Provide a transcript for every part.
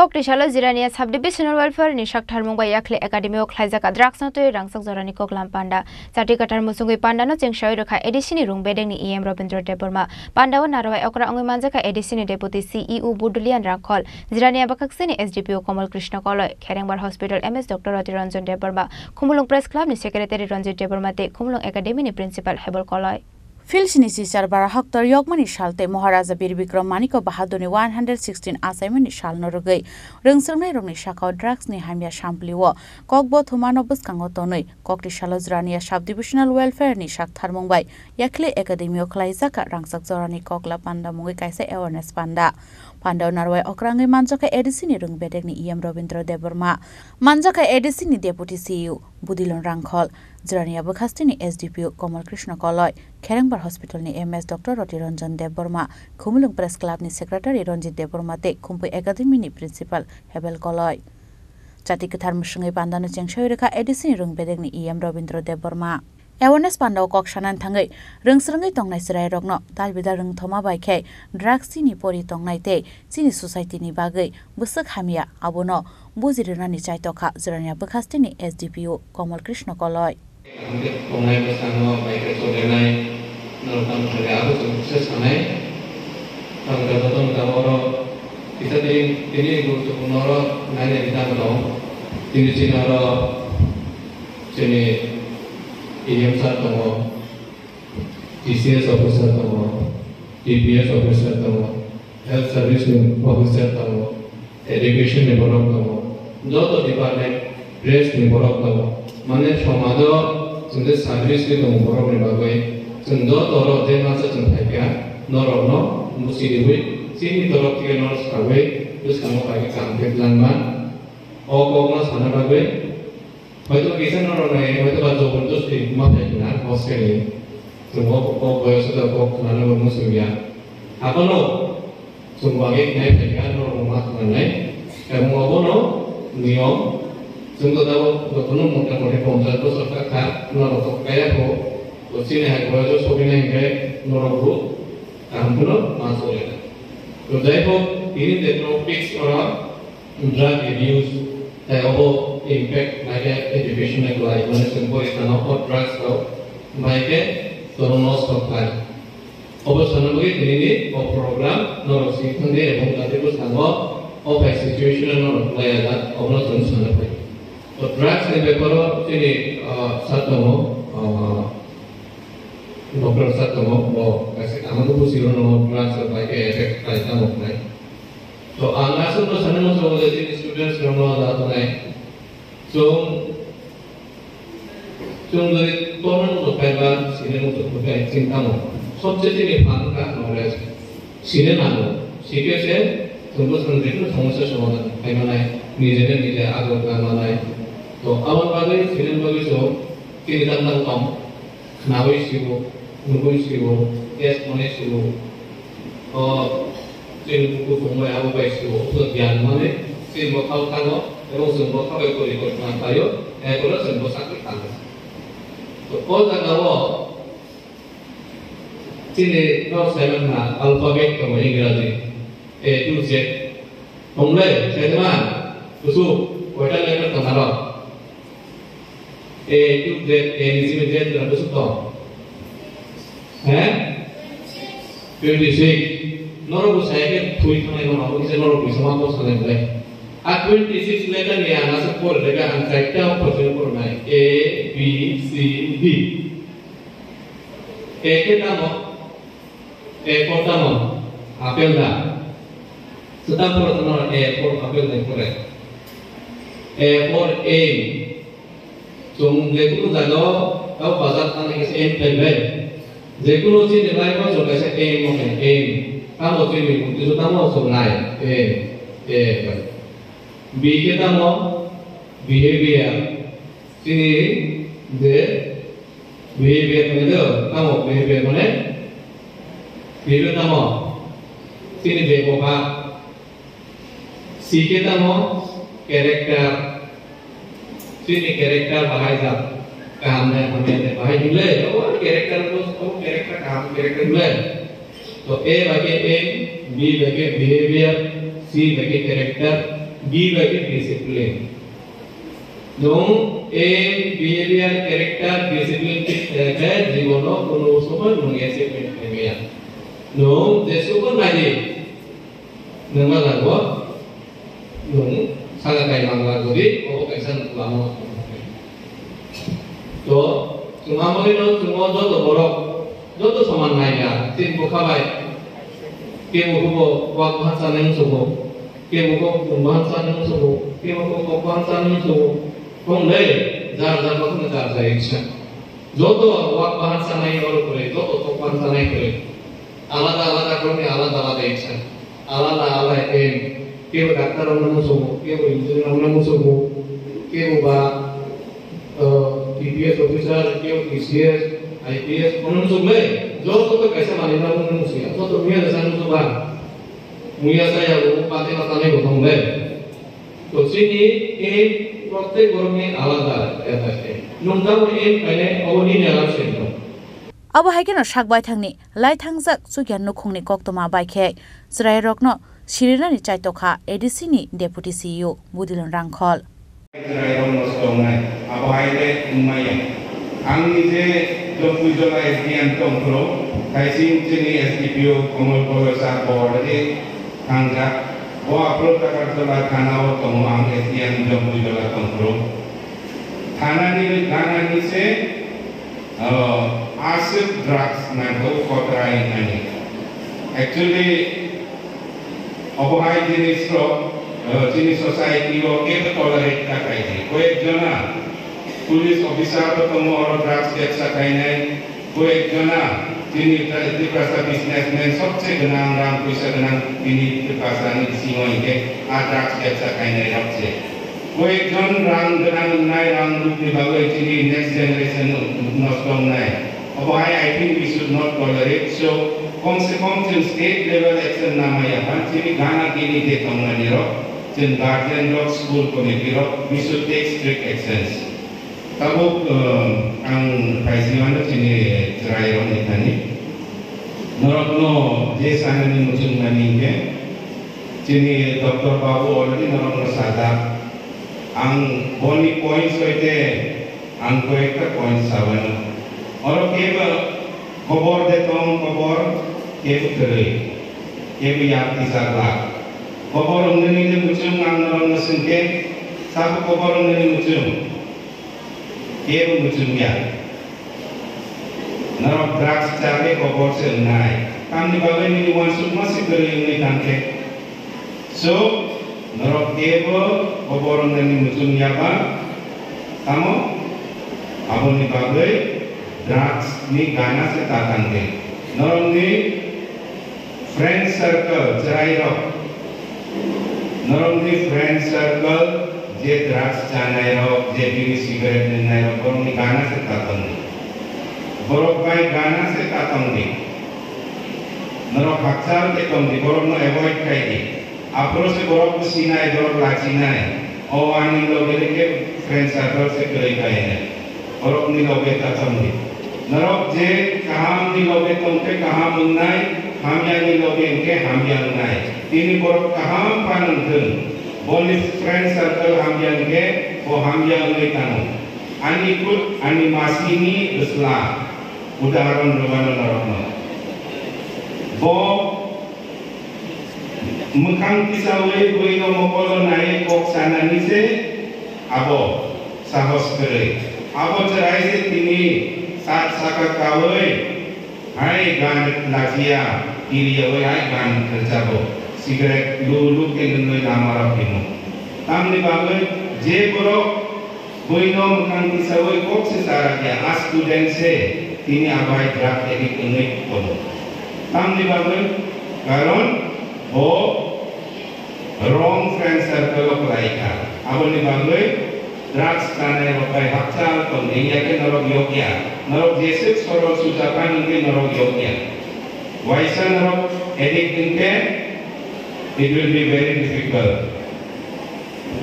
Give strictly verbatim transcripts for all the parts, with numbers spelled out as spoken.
Koktisalo Jirania Subdivisional Welfare ni saktharmung bai Yakhle Academy o khlaijak drugs no twi rangchak jorani koklam panda. Chati kwthar muchungwi panda no chengsawi rwkha A D C ni rung bedek ni E M Robindra Debbarma. Panda o narwai okra wngwi manjakha A D C ni Deputy C E O Budulian Rangkhol, Jirania bwkhaksini S D P O Komol Krishna Koloi, Kherengbar Hospital M S Doctor Roti Ranjan Debbarma, Khumulwng Press Club ni Secretary Ranjit Debbarma tei Khumulwng Academy ni Principal Hebol Koloi. Philsini chichar bara hoktor yokmani sal tei Maharaja Bir Bikram Manikya Bahadurni one hundred sixteen achaimani salno rwgwi rwngswrwngnairokni sakao drugs ni hamya samplio kokbo thumano bwskango tonwi Koktisalo Jirania Subdivisional Welfare ni saktharmung bai Yakhle Academy o khlaijak rangchak jorani kokla panda mungwi kaisa awareness panda. Panda o narwai okra wngwi manjakha A D C ni rwng bedek ni E M Robindra Debbarma, manjakha A D C ni Deputy C E O Budilon Rangkhol, Jirania bwkhastini S D P O Komol Krishna Koloi, Kherengbar Hospital ni M S Doctor Roti Ranjan Debbarma, Khumulwng Press Club ni Secretary Ranjit Debbarma tei Khumpui Academy ni Principal Hebel Koloi. Chati kwthar mwswngwi pandano chengsawi rwkha A D C ni rwng bedek ni E M Robindra Debbarma. Awareness pandao kok sanani thangwi rwngswrwngwi tongnai chwrairokno dalbidal rwngthoma bai khe drugs chini pori tongnai tei chini society ni bagwi bwswk hamya abono buji rwnani chaitokha Jirania bwkhastini S D P O Komol Krishna Koloi. Tongnai bwskango bai khe cholianai norok tamo thangwi abo chwng kisa sanai. Tamo khe jotono tamo oro kisa tini, tini guruttopurno oro nainani tamo tongo. Tini chini oro chini E M sir tongo, T C S officer tongo, T P S officer tongo, health service ni officer tongo, education ni borok tongo, joto department, press ni borok tongo. Mane somajo chwng je service ni tongo borok ni bagwi, chwng joto oro je masa chwng phaikha, norok no busi riwi chini torok thike norok sawi bwskango phaikha kaham khe twlangma. O kok no sana bagwi hoito kisa norok nai, hoito ba jobordosti ma phaikha hostel ni. Chwng o kok boyoso da kok khwnano bo muchung ya. Hakono chwng bagwi khnai phaikha norok ma khwnanai. Tabuk obono niyom. Chwng to tabuk jotono mota moti ponchash bochor ka kha, norok to kaya kho. To chini hai boyoso sogwi nai hwnkhe norok bo kaham phano ma chole. To jai hok, tini je topics oro drug abuse, tei obo impact bai khe education ni kwlai, mane chwng pori thano o drugs rok bai khe chwng nosto khlai. Obo sana bagwi tini ni o program norok si thang di, ebong jate bwskango o bai situation no norok kwlai ya, obono chwng sana pai. To drugs ni beparo chini, ah, sir tongo, ah, Doctor sir tongo, bo kaisa kaham khe busi rwno drugs rok bai khe effect khlai tamo khlai. To ang aswk no sanwi muchungo je chini students rok no da tongnai. Chwng, chwng jodi torna muchung khlai ba, sini muchung khlai chini tamo. Sobse chini phan kha knowledge. Sini nango. Sikhe se chwng bwswk jekunu somosya somadhan khai manai, nijeno nije agor kha manai. To aboni bagwi sini bagwi chwng chini tang tang tong. Khnaui sibo, nugui sibo, test manwi sibo, o chini buku tongbai abo bai sibo, o gyan manwi chini bwkhao thango, ebong chwng bwkha bai porikortona khlaio, erpore chwng bwsakni thango. To o jagao chini nok saiman na alphabet tongo Ingraji, A to Z. Tongle, saiman, kusu, koita letter tongo aro? A to Z, A ni simi Z jora bwswk tong? He? Twenty six. Norok bo sai khe thui thangnai mano, obo kisa norok bo sama kok sanai belai. A twenty six letter ni ang aswk pore rega, ang chaita oktor simi poronai. A, B, C, D. A khe tamo? A for tamo? Apple da? Swtang pore tamo A for apple da pore. A for aim. Chwng jekunu jagao tamo bazar thangna khe aim khlai bai. Jekunu chini life o chwng kaisa aim wngnai, aim. Tamo chini bukti swtang o chwng nai, aim, A bai. B khe tamo? Behavior. Chini je behavior mane do, tamo behavior mane? Behavior tamo? Chini bebohar. C khe tamo? Character. Chini character bahai jak, kaham de, hamya de, bahai himle, obo character, obo character kaham, character himle. To A bai khe aim, B bai khe behavior, C bai khe character, Be by be discipline. Nwng aim, behavior, character, discipline khe jibono kuno somoi nwng achievement khaimaya. Nwng jesukno naidi, nwng ma lago, nwng saka kai mang lago di, obo kaisa lama. To, chwng amoni no chwng o joto borok, joto soman naiya, chini bwkha bai. Kebo kebo wak bahan sanai wngsugo, kebo kebo bung bahan sanai wngsugo, kebo kebo kok bahan sanai wngsugo. Tong le, jar jar bakno jar jar iksa. Joto wak bahan sanai oro kwrwi, joto kok bahan sanai kwrwi. Alada alada kwrwngni alada alada action, alada alada aim. Kebo doctor wngna muchungo, kebo engineer wngna muchungo, kebo ba, uh, T P S officer, kebo T C S, I P S wngna muchungo le. Joto to kaisa manwi na wngna muchungo, joto miya jesa muchungo ba. Miya saya bo pate pata nai bo thong le. To chini aim prottek borokni alada, alada aim. Nwng tamo aim khainai, obo nini alada se. Abo hai kheno sak baithangni laithangjak chukya nukhungni koktwma bai khe chwrairokno sirinani chaitokha A D C ni Deputy C E O Budilon Rangkhol. Chwrairok nosto wngnai, abo hai le wngmaya. Ang nije Jompuijola S D M tongphuru, thaising chini S D P O Komol Koloi sir bo already thangjak. Bo aphuru Takarjala thana o tongo, ang S D M Jompuijola tongphuru. Thana ni gana ni se Oh, aswk drugs nangkuk kotrai hinmani. Actually, obo hai jinis rok, oh, chini society o kebo tolerate ta khaidi. Koyek jona police officer bo tongo oro drugs bebsa khainai. Koyek jona chini Tiprasa businessman sobse gwnang, rang puisa gwnang, tini Tiprasa ni bisingo hinkhe a drugs bebsa khainai rok se. Koyekjon rang gwnang wngnai, rang rupni bagwi chini next generation nosto wngnai. Obo hai, I think we should not tolerate. So, kom se kom chwng state level action namaya phan chini gana gini je tongmani rok, chwng guardian rok, school committee rok, we should take strict actions. Tabuk, um, ang phaisi mano chini chwrai rok ni thani. Norokno je sanani muchung mani hinkhe, Chini Doctor Babu already norokno sajak. Ang boni points hoite ang koyekta points sabano. Oro kebo kobor de tong kobor kebo kwrwi, kebo yak tisa glak. Kobor wngnani de muchung ang norokno swngkhe, sabo kobor wngnani muchung? Kebo muchungya. Norok drugs chabe kobor se wngnai. Tamni bagwi nini uansukma se kwrwi wngwi thangkhe. So, norok kebo kobor wngnani muchungya ba, tamo? Aboni bagwi drugs ni gana se ta tangdi. Norokni Friend circle, chwrairok. Norokni friend circle, je drugs chanairok, je biri cigarette nwngnairok, borokni gana se ta tongdi. Borok bai gana se ta tongdi. Norok hakchal khe tongdi, borokno avoid khaidi. Aphuru se borok bo sinai, borok lachinai. O ani loge rikhe friend circle se kwrwi khainai. Borokni loge ta tongdi. Norok je kahamni loge tongkhe kaham wngnai, hamyani loge hwnkhe hamya wngnai. Tini borok kaham phan wngthwng. Boni friend circle hamya hwnkhe bo hamya wngwi thango. Ani kut, ani masini bwsla. Udaharon rwmano norokno. Bo Mwkhang tisawi buino mokolo naiwi kok sanani se abo sahos kwrwi. Abo chwrai se tini sat saka kaui hai gan lachiya, kiriyaui hai gan rwchabo. Cigarette lu lu khe nwnwi lama rok himo. Tamni bagwi je borok Buino mwkhang tisaui kok se charakya, a student se tini abai drug addict wngwi tongo. Tamni bagwi? Karon bo wrong friend circle o kwlaikha. Aboni bagwi drugs chanai rok bai hakchal tongdi, yakhe norok yokya. Norok jeswk sorol sujapan wngwi norok yokya. Waisa norok addict wngkhe, it will be very difficult.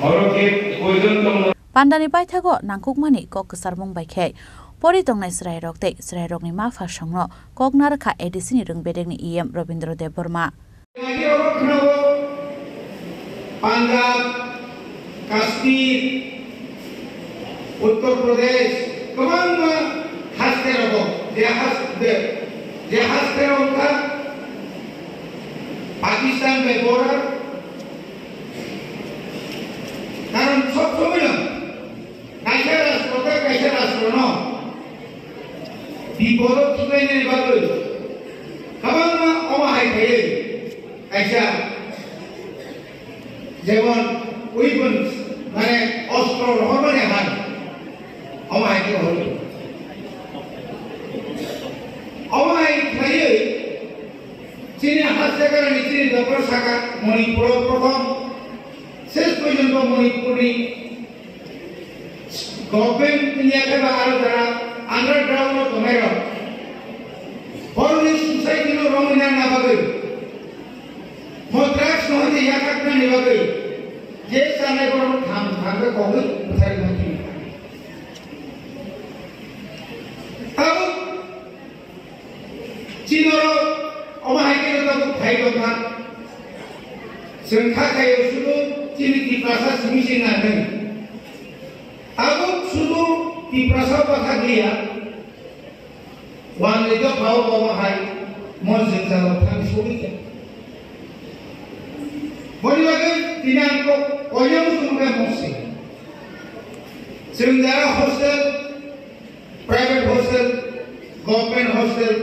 Oro khe koijon tongno? Pandani paithago nangkukmani kok kwcharmung bai khe pori tongnai chwrairok tei chwrairokni ma pha songno kok narwkha A D C ni rwng bedekni E M Robindra Debbarma. Punjab, Kashmir, Uttar Pradesh, kwbangma haste rogo, je has-, je, je haste rogo wngkha Pakistan bai border, karon sob somoi no kaisa rashtra tei kaisa rashtra no bipodo khiklainani bagwi kwbangma omo hai khaiwi kaisa jemon weapons, mane ostro rohormani hai, omo hai khe rohorwi. Omo hai khaiwi chini haste karani chini dopor saka Manipuro prothom, ses porjonto Manipurni Government ni yakhe ba aro jara underground o tongnai rok. Horni suicide no romwi nang na bagwi. Mo drugs no hoite yakak nani bagwi. Je sanai borok no tham tham khe kogwi bwthari nang khe. Tabuk Chini oro omo hai khe no tabuk phai tongkha. Chwng kha khaio sudu chini Tiprasa simi se nang nai. Tabuk sudu Tiprasa bwkha liya. Wang ni dopha o omo hai mo jwngjal rok thang sogwi kha. Boni bagwi tini ang kok koiya muchung khe mokse. Chwng jara hostel Private hostel, government hostel,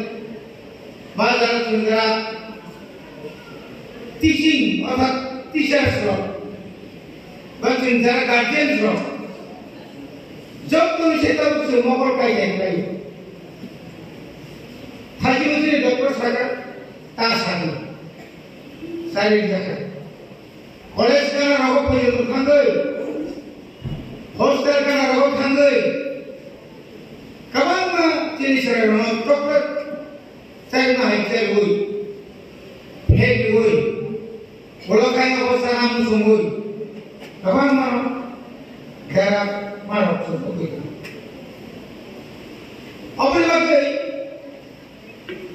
ba jara chwng jara teaching orthat teachers rok, ba chwng jara guardians rok, jotoni se tabuk chwng mokol kai kai khlai. Thajwi chini doctor saka, ta saka, silent jakha. College gana rogo phoyok thangwi, hostel gana rogo thangwi, kwbangma chini chwrairokno chocolate chaima hai chairwi, phek riwi, ulo kaino bo chana muchungwi, kwbangma dera marok chukwi. Oboni bagwi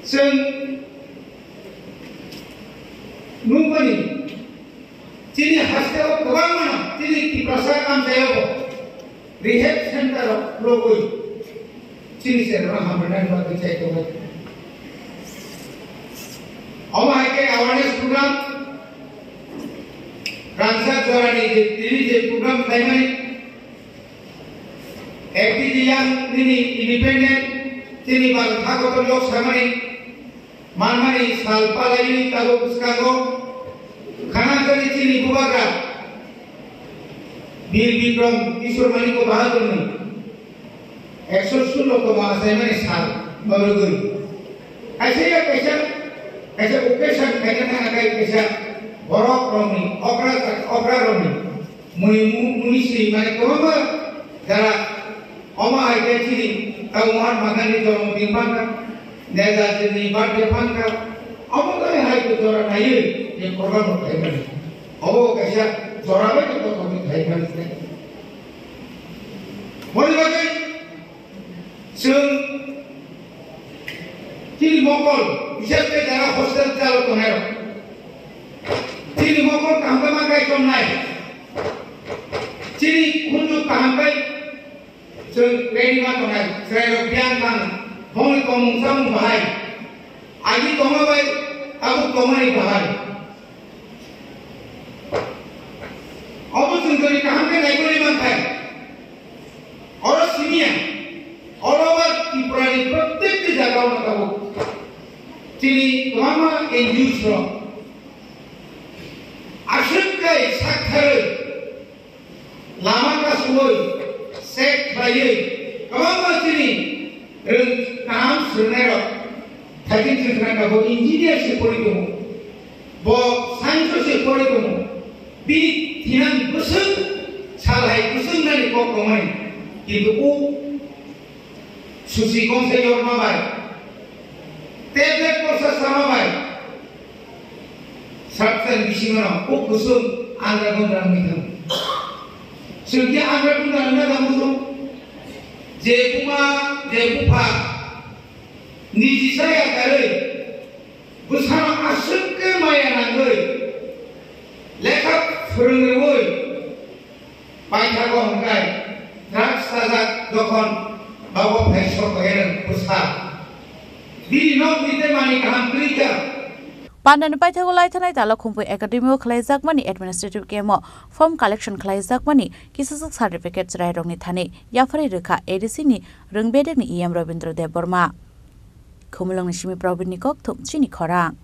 Chwng nukmani, chini hasteo kwbangmano chini Tiprasa amchaio bo rehab center rok rogwi chini cherokno hamrwnani bagwi chai tongo. Omo hai khe awareness program, rangchak jorani je tini je program khlaimani, F D G yang nini independent, chini bal thakotor yok samani, manmani sal palaiwi tabuk bwskango, khana kwrwi chini bubagra, Bir Bikram Kishore Manik Bahadurni ekso sullo tongma achaimani sal norogwi. Kaisa ya kaisa, kaisa occasion khaina thangna kai kaisa borok rokni okra, okra rokni Mui-, mu-, mui si, mane, kwbangma jara omo hai khe chini tamo Mahatma Gandhi jonom din phan kha, Netaji ni birthday phan kha, omo toni hai khe jora naiwi je program rok khai mani. Obo kaisa jora bai khe kotor ni khai mani se. Boni bagwi Chwng chini mokol, biseskhai jara hostel jalo tongnairok. Chini mokol kaham khe ma kaichomnai. Chini khunju kaham khe chwng ready ma tongnai. Chwrairok biyang thang, bongni tongmung samung bahai. Agi tongma bai tabuk tongmani bahai. Obo chwng jodi kaham khe naikolwi manthai. Oro simiya, oro ba Tripura ni prottekti jaga o tabuk chini kwbangma N G Os rok aswk khe saktharwi lama kasugwi check khlaiwi kwbangma chini rwng kaham swrwngnairok thaiching swrwngnairok bo engineer se pori tongo, bo science o se pori tongo, bini thinani bwswk sal hai bwswk nani kok tongmani, kintu o susi kongsa yorma bai, tablet kosa sama bai, Sabsan bisingo no kuk kusum angra gungra wngwi thango. Chwng khe angra gungra wngna tamo chwng? Je buma, je bupha, niji saya karwi, bwsano aswk khe maya nangwi, lekha phwrwng rwui, Paithago hwnkhe drugs sajak dokhon bago phaisok bayan bwsa. Bini nok ni tei mani kaham kwrwi kha. Pandani paithago laithanai talo Khumpui Academy o khlaijakmani administrative camp o form collection khlaijakmani kisajak certificate chwrairokni thani yapharwi rwkha A D C ni rwngbedekni E M Rabindra Debbarma. Khumulwngni simi Probinni kokthum chini khorang.